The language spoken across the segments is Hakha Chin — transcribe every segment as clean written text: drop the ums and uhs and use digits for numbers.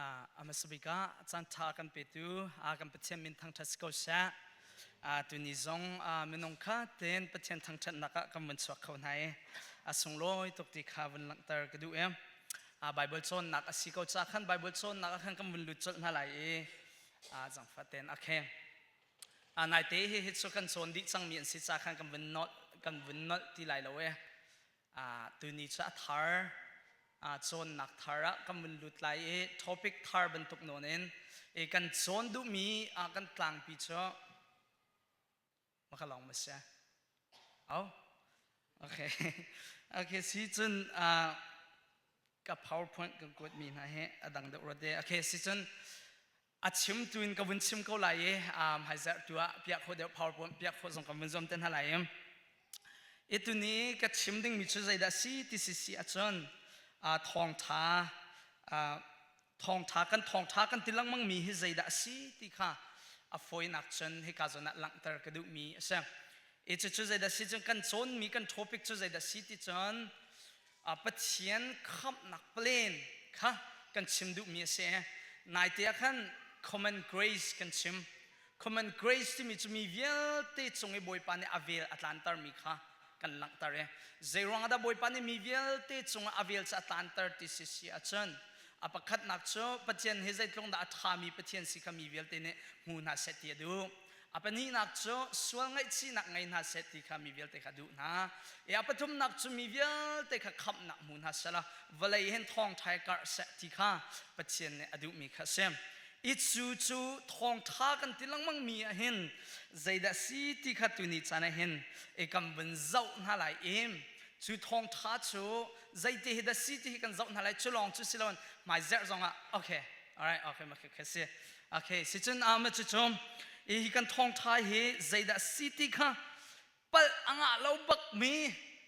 A hmasa bik ah caan ṭha kan petu kan Pathian min thangṭhat si ko seh. Tuni zong minung kha tein Pathian thangṭhatnak ah kan vun chuak kho hna i a sunglawi tuk ti kha vun langhter ka duh i Bible cawnnak a si ko ca khan Bible cawnnak ah khan kan vun lut colh hna lai i zangfah tein a kheng. Naite hi hi cu kan cawn dih cangmi an si ca khan kan vun nolh kan vun nolh ti lai lo e. Tuni cu a thar cawnnak thar ah kan vun lut lai i topic thar bantuk nawn in i kan cawn duhmi kan tlangpi cu maka long ma si oh okay okay si cun ka powerpoint kan kuat mi hna hi a dang deuh rua te okay si cun a chim tu in ka vun chim ko lai i hmaizarh tu ah piah khawh deuh powerpoint piah khawh zong kan vun zuam te hna lai i i tuni ka chim dingmi cu zeidah si ti si si ahcun thawngtha thawngtha kan thawngtha kan ti lengmang mi hi zeidah a si ti kha a fawinak cun hika zawn ah langhter ka duhmi a si i cucu zeidah si cun kan cawnmi kan topic cu zeidah si ti cun Pathian khamhnak plan kha kan chim duhmi a si. Naite ah khan common grace kan chim. Common grace timi cu mi vialte cung i Bawipa nih a vel a tlantermi kha kan langhter i zeiruang ah dah Bawipa nih mi vialte cungah a vel cu a tlanter ti si si ahcun a pakhatnak cu Pathian hi zeitluk dah a ṭhami Pathian si kha mi vialte nih hmu hna seh ti a duh. A pahnihnak cu sual ngaihchihnak ngei hna seh ti kha mi vialte kha duh hna. I a pathumnak cu mi vialte kha khamhnak hmu hna seh law vawlei hin thawngṭha karh seh ti kha Pathian nih a duhmi kha a si. I cu cu thawngṭha kan ti lengmang mi ah hin zeidah si ti kha tuni caan ah hin i kan vun zoh hna lai i cu thawngṭha cu zeiti hi dah si ti hi kan zoh hna lai cu lawng cu si loin hmaizerh zongah okay alright okay ma si Okay, si cun ama cu cu hi kan thawngṭha hi zeidah si ti kha palh a ngah lo bak mi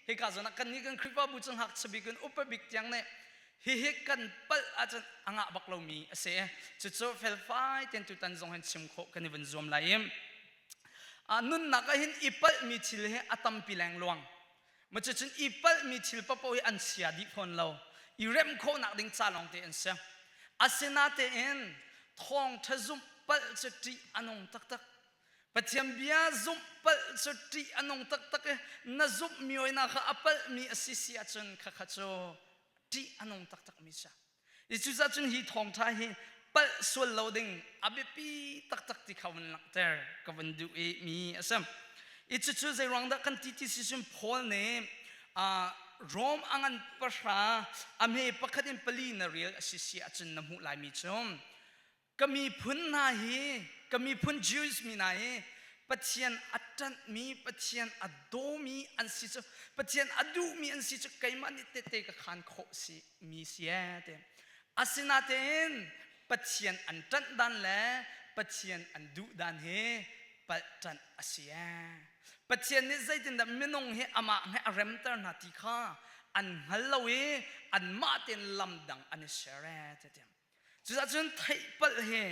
hika zawn ah kan nih kan Khrihfabu cu ngakchia bik in upa bik tiang nih hihi kan palh ahcun a ngah bak lomi a si. Cucu felfai tein tutan zong hin chim khawh kan i vun zuam lai i nunnak ah hin i palhmi thil hi a tampi lengluang. Ma cucun i palhmi thil paohpaoh hi an chia dih fawn lo. I remh khawhnak ding ca lawngte an si. Asinatein thawngṭha zumh palh cu ṭih a nung taktak. Pathian bia zumh palh cu ṭih a nung taktak i na zumhmi oina kha a palhmi a si si ahcun khakha cu ṭih a nung taktakmi si. I cucaah cun hi thawngṭha hi palh sual lo ding a biapi taktak ti kha vun langhter ka vun duh i mi a si. I cucu zeiruang dah kan ti ti si cun Paul nih Rom a ngan pahra a hme pakhat in pali na rel a si si ahcun na hmuh laimi cu Ka miphun hna hi, ka miphun Jews mi hna hi Pathian a ṭanhmi, Pathian a dawmi an si cu, Pathian a duhmi an si cu keimah nih tehte ka khaan khawh si mi si ee ti. Asinatein Pathian an ṭanh dan le Pathian an duh dan hi palh ṭanh a si ee. Pathian nih zeitindah minung hi amah he a remter hna ti kha an hngal lo i anmah tein lam dang an i ser ee ti. Cucahcun theihpalh hi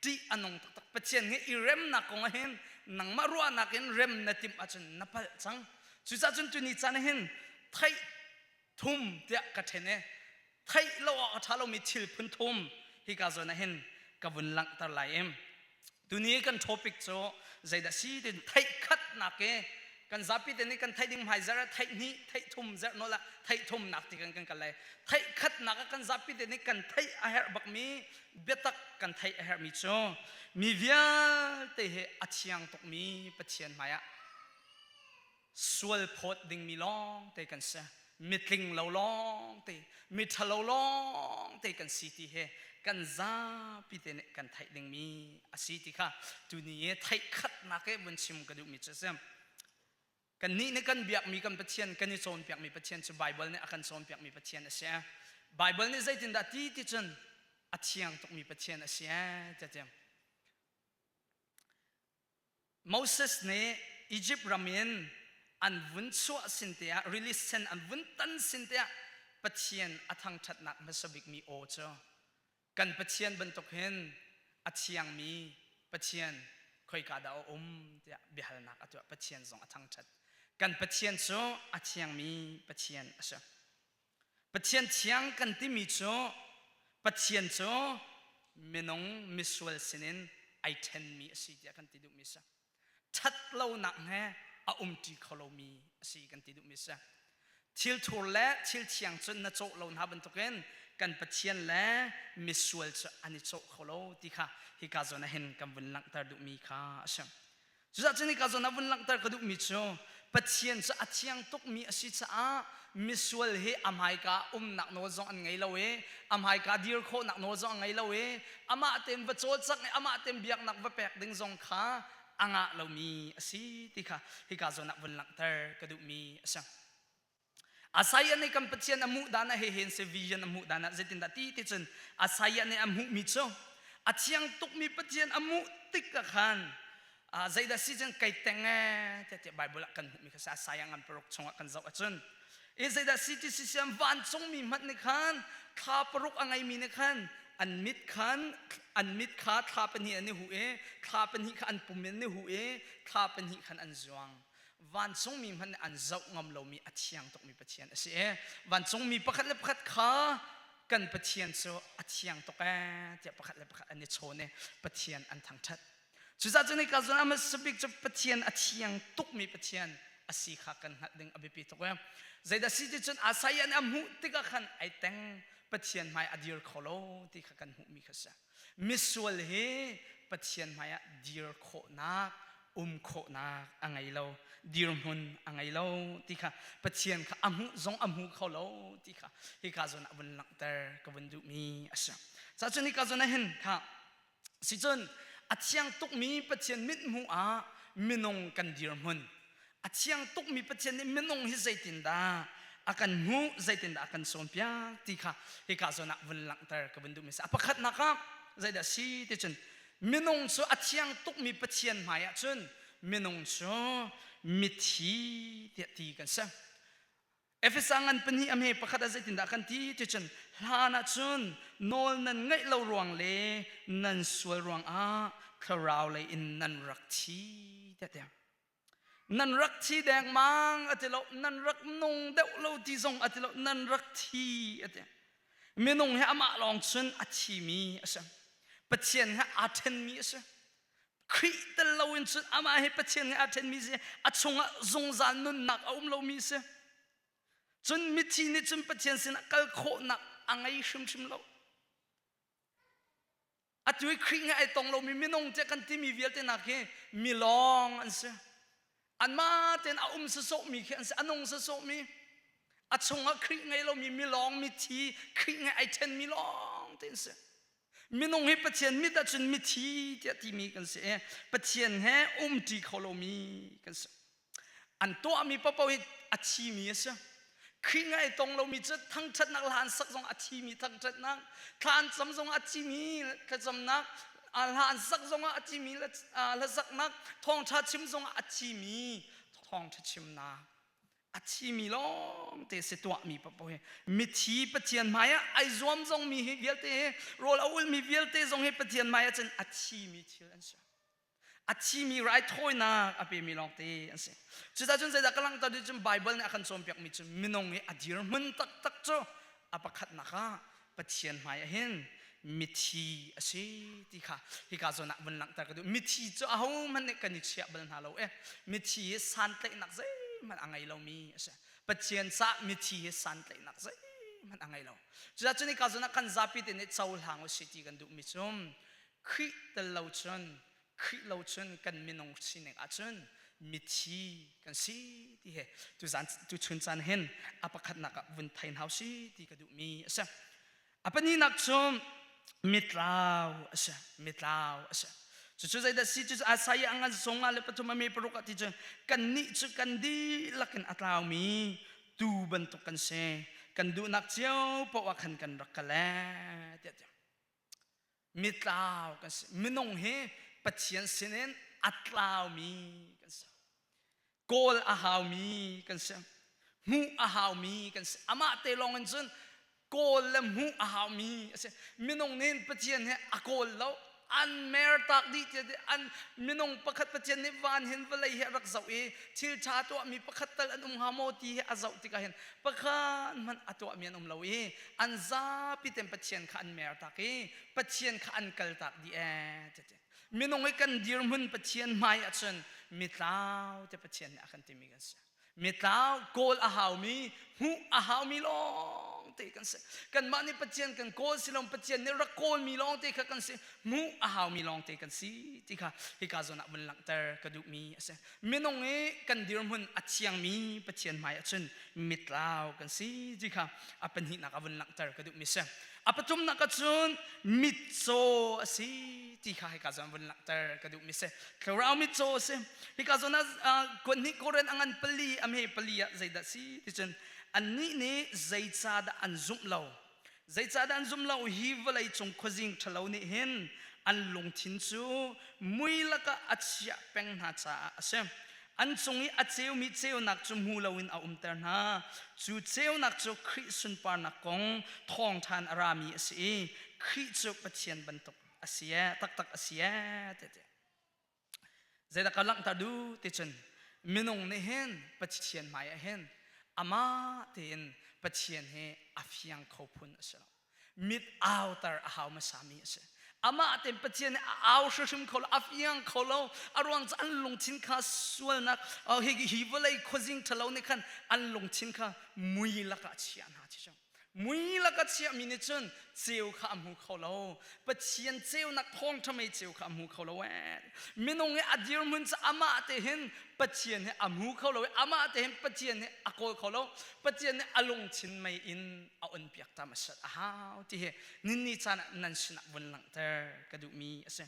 ṭih a nung taktak. Pathian he i remnak kong ah hin nangmah ruahnak in rem na timh ahcun na palh cang. Cucahcun tuni caan ah hin theih thum tiah ka ṭhen i theih lo awk a ṭha lomi thil phun thum hika zawn ah hin ka vun langhter lai i Tuni kan topic cu zeidah si tin theih khatnak i kan zapi te nih kan theih ding hmai zer theih hnih theih thum zer nawl ah theih thumnak ti kan kan kal lai theih khatnak ah kan zapi te nih kan theih a herh bakmi biatak kan theih a herhmi cu mi vialte hi a thiang tukmi Pathian hmai ah sual phawt dingmi lawngte kan si mitling lo lawngte miṭhalo lawngte kan si ti he kan zapi te nih kan theih dingmi a si ti kha tuni i theih khatnak he vun chim ka duhmi cu a si kannih nih kan biakmi kan Pathian kan i cawnpiakmi Pathian cu Baibal nih a kan cawnpiakmi Pathian a si Baibal nih zeitindah ti ti cun a thiang tukmi Pathian a si tiah Moses nih Izipt ram in an vun chuah sin te ah release sen an vun tan sin te ah Pathian a thangṭhatnak hmasa bikmi aw cu kan Pathian bantuk hin a thiangmi Pathian khoika dah a um tiah biahalnak a tuah Pathian zong a thangṭhat kan Pathian cu a thiangmi Pathian a si Pathian thiang kan timi cu Pathian cu. minung misual sinin ai ṭhenmi a si tiah kan ti duhmi a si. Ṭhat lonak he a umṭi kho lomi a si kan ti duhmi a si. Thil thur le thil thiang cun na cawh lo hna bantukin kan Pathian le misual cu an i cawh kho lo ti kha hika zawn ah hin kan vun langhter duhmi kha a si. Cucaah cun hika zawn ah vun langhter ka duhmi cu Pathian cu a thiang tukmi a si caah misual hi a hmaika umnak nawl zong an ngei lo i a hmaika dir khawhnak nawl zong a ngei lo i amah tein va cawlcangh i amah tein biaknak va pek ding zong kha a ngah lomi a si ti kha hika zawn ah vun langhter ka duhmi a si. Isaiah nih kan Pathian a hmuh dan ah hihin si vision a hmuh dan ah zeitindah ti ti cun Isaiah nih a hmuhmi cu a thiang tukmi Pathian a hmuh tik ah khan zeidah si cun kei teng ee tiah tiah Bible ah kan hmuhmi kha si Isaiah ngan paruk chungah kan zoh ahcun i zeidah si ti si siam vancungmi hmanh nih khan thla paruk a ngeimi nih khan an mit khan an mit kha thla pahnih an i huh i thla pahnih kha an pum in an i huh i thla pahnih khan an zuang vancungmi hmanh nih an zoh ngam lomi a thiang tukmi Pathian a si i vancungmi pakhat le pakhat kha kan Pathian cu a thiang tuk ee tiah pakhat le pakhat an i chawn i Pathian an thangṭhat. Cucaah cun hika zawn ah hmasa bik cu Pathian a thiang tukmi Pathian a si kha kan hngalh ding a biapi tuk ee. Zeidah si ti cun Isaiah nih a hmuh tikah khan ai teng Pathian hmai a dir kho lo ti kha kan hmuhmi kha si. Misual hi Pathian hmaiah dir khawhnak, um khawhnak a ngei lo, dirhmun a ngei lo ti kha Pathian kha a hmuh zong a hmu kho lo ti kha hika zawn ah vun langhter ka vun duhmi a si. Cacun hika zawn ah hin kha sicun a thiang tukmi Pathian mithmuh ah minung kan dirhmun A thiang tukmi Pathian nih minung hi zeitindah a kan hmuh, zeitindah a kan cawnpiak ti kha hika zawn ah vun langhter ka vun duhmi a si. A pakhatnak ah zeidah si ti cun minung cu a thiang tukmi Pathian hmai ah cun minung cu mithi tiah ti kan si. Efesa ngan pahnih a hme pakhat ah zeitindah kan ti ti cun hlan ah cun nawl nan ngaih lo ruang le nan sual ruangah thlarau lei in nan rak thi tiah tiah Nan rak thi dengmang a ti lo, nan rak nung deuh lo ti zong a ti lo, nan rak thi a ti. Minung hi amah lawng cun a thimi a si. Pathian he aa ṭhenmi a si. Khrih tel loin cun amah hi Pathian he aa ṭhenmi si, a chungah zungzal nunnak a um lomi a si. Cun mithi nih cun Pathian sinah kal khawhnak a ngei hrimhrim lo. Atu i Khrih he ai tong lomi minung tiah kan timi vialte nak hi milawng an si. Anmah tein a um sawsawhmi khi an si, a nung sawsawhmi. A chungah Khrih ngei lomi milawng, mithi, Khrih nge ai ṭhenmi lawng te an si. Minung hi Pathian mit ahcun mithi tiah timi kan si i Pathian he umṭi kho lomi kan si. An tuahmi paohpaoh hi a thimi a si. Khrih ngai tong lomi cu thangṭhatnak hla an sak zong a thimi thangṭhatnak, thla an cam zong a thimi thlacamnak, hla an sak zong ah a thimi hlasaknak, thawngṭha chim zong ah a thimi thawngṭha chimnak. A thimi lawng te si tuahmi paohpaoh hi mithi Pathian hmai ah ai zuam zongmi hi vialte hi rawl a ulmi vialte zong hi Pathian hmai ah cun a thimi thil an si. A thimi raithawinak a pemi lawngte an si. Cucaah cun zeidah ka langhter ti cun Baibal nih a kan cawnpiakmi cu minung i a dirhmun taktak cu a pakhatnak ah Pathian hmai ah hin mithi a si ti kha hika zawn ah vun langhter ka duh. Mithi cu ahohmanh nih kan i chiah bal hna lo e. Mithi hi santlaihnak zeihmanh a ngei lomi a si. Pathian caah mithi hi santlaihnak zeihmanh a ngei lo. Cucaah cun hika zawn ah kan zapi te nih cohlang u si ti kan duhmi cu Khrih tel lo cun Khrih lo cun kan minung sining ahcun mithi kan si ti he tuzan tuchun caan hin a pakhatnak ah vun thei hna si ti ka duhmi a si. A pahnihnak cu mitlau a si mitlau a si. Cucu zeidah si cu Isaiah ngan sung ah le pathum a me paruk ah ti cu kannih cu kan dihlak in a tlaumi tuu bantuk kan si kan duhnak cio paoh ah khan kan rak kal ee tiah ti. Mitlau kan si. Minung hi Pathian sinin a tlaumi kan si. Kawl a haumi kan si. Hmuh a haumi kan si. Amah te lawng in cun kawl le hmuh a haumi a si. Minung nih Pathian hi a kawl lo. An mer tak dih ti an minung pakhat Pathian nih van hin vawlei hi a rak zoh i thil ṭha tuahmi pakhat tal an um hnga maw ti hi a zoh tikah hin pakhat hmanh a tuahmi an um lo i an zapi ten Pathian kha an mer tak i Pathian kha an kal tak dih ee ti. Minung i kan dirhmun Pathian hmai ahcun mitlau te Pathian nih a kan timi kan si. Mitlau kawl a haumi, hmuh a haumi lawng te kan si. Kanmah nih Pathian kan kawl si lo, Pathian nih rak kawlmi lawng te kha kan si. Hmuh a haumi lawng te kan si ti kha hika zawn ah vun langhter ka duhmi a si. Minung i kan dirhmun a thiangmi Pathian hmai ahcun mitlau kan si ti kha a pahnihnak a vun langhter ka duhmi si. A pathumnak ahcun mitcaw a si ti kha hika zawn vun langhter ka duhmi si. Thlarau mitcaw a si. Hika zawn ah kuanhnih Korin a ngan pali a hme pali ah zeidah si ti cun annih nih zeicahdah an zumh lo? Zeicahdah an zumh lo? Hi vawlei cung khuazing ṭhalo nih hin an lungthin cu mui lakah a chiah peng hna caah a si. An cung i a ceumi ceunak cu hmu loin a umter hna. Cu ceunak cu Khrih sunparnak kong thawngṭhan a rami a si i Khrih cu Pathian bantuk a si ee, taktak a si ee, ti. Zeidah ka langhter duh ti cun minung nih hin Pathian hmai ah hin amah tein Pathian hi a fiang kho phun a si lo. Mit auter a hau hmasami a si. Amah tein Pathian nih a au hrimhrim kho lo, a fiang kho lo. A ruang cu an lungthin kha sualnak, hi, hi vawlei khuazing ṭhalo nih khan an lungthin kha mui lakah a chiah hna ti cu. Mui laka chiahmi nih cun ceu kha a hmu kho lo. Pathian ceunak thawngṭha mei ceu kha a hmu kho lo ee. Minung i a dirhmun cu amah te hin Pathian hi a hmu kho lo i amah te hin Pathian hi a kawl kho lo. Pathian nih a lungthin mei in a on piak ta hmasat a hau ti hi ninni caan ah nan sinah vun langhter ka duhmi a si.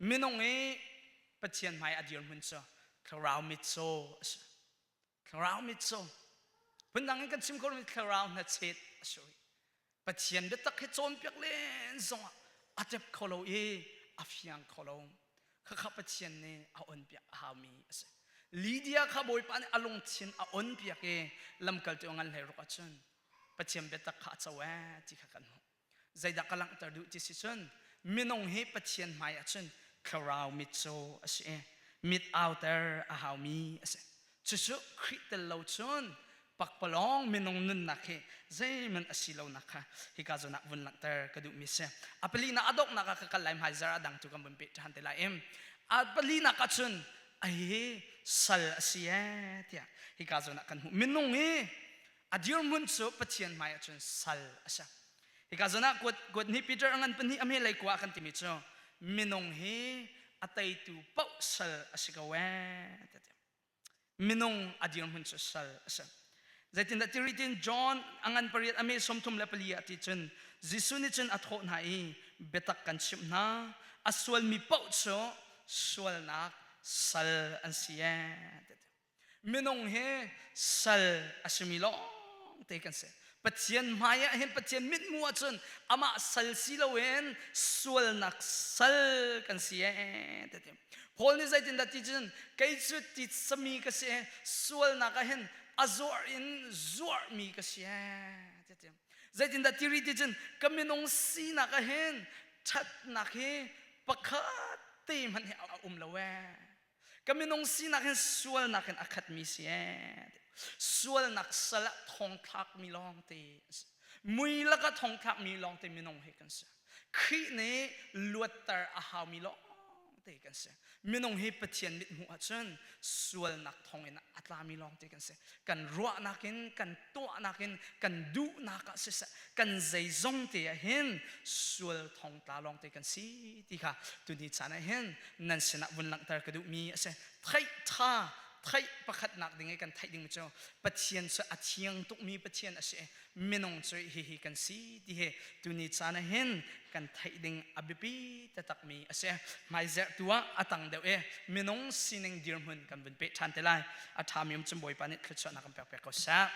Minung i Pathian hmai a dirhmun cu thlarau mitcaw a si. Thlarau mitcaw. Phundang in kan chim ko mi thlarau hnachet a si rih. Pathian biatak hi cawnpiak len zongah a tep kho lo i a fiang kho lo. Khakha Pathian nih a onpiak a haumi a si. Lydia kha Bawipa nih a lungthin a onpiak i lamkaltu a ngan hlei ruk ahcun Pathian biatak kha a co ee ti kha kan hmuh. Zeidah ka langhter duh ti si cun minung hi Pathian hmai ahcun thlarau mitcaw a si i mit auter a haumi a si. Cucu Khrih tel lo cun pakpalawng minung nunnak hi zeihmanh a si lonak kha hika zawn ah vun langhter ka duhmi si. A palinak a donghnak ah ka kal lai hmaizar a dang tu kan vun peh ṭhan te lai im. A palinak ah cun a hi sal a si ee tiah hika zawn ah kan hmuh. Minung hi a dirhmun cu Pathian hmai ah cun sal a si. Hika zawn ah kuat kuat nih Peter a ngan pahnih a hme lei kua kan timi cu minung hi a teitu paoh sal a si ko ee minung a dirhmun cu sal a si. Zeitindah tiritin John a ngan pariat a me 34 ah ti cun Jesuh nih cun a thawh hna i biatak kan chimh hna a sualmi paoh cu sualnak sal an si ee. Minung hi sal a simi lawng te kan si. Pathian hmai ah hin Pathian mithmuh ahcun amah sal si loin sualnak sal kan si ee ti. Paul nih zeitindah ti cun kei cu titsami ka si sualnak ah hin a zuar in zuarmi ka si ee ti. Zeitindah ti rih ti cun ka minung sinak ah hin ṭhatnak hi pakhat te hmanh hi a um lo ee. Ka minung sinak hin sualnak in a khatmi si ee. Sualnak sal ah thongthlakmi lawngte mui lakah thongthlakmi lawngte minung hi kan si. Khrih nih luatter a haumi lawngte kan si. Minung hi Pathian mithmuh ahcun sualnak thongin a tlami lawngte kan si. Kan ruahnak in, kan tuahnak in, kan duhnak ah siseh, kan zeizong te ah hin sual thongtla lawngte kan si ti kha tuni caan ah hin nan sinah vun langhter ka duhmi a si. Theih ṭha theih pakhatnak ding i kan theih ding cu Pathian cu a thiang tukmi Pathian a si i minung cu hihi kan si ti hi tuni caan ah hin kan theih ding a biapi taktakmi a si. Hmaizerh tu ah a tang deuh i minung sining dirhmun kan vun peh ṭhan te lai. A ṭhami um cun Bawipa nih thluachuahnak kan pek piak ko seh.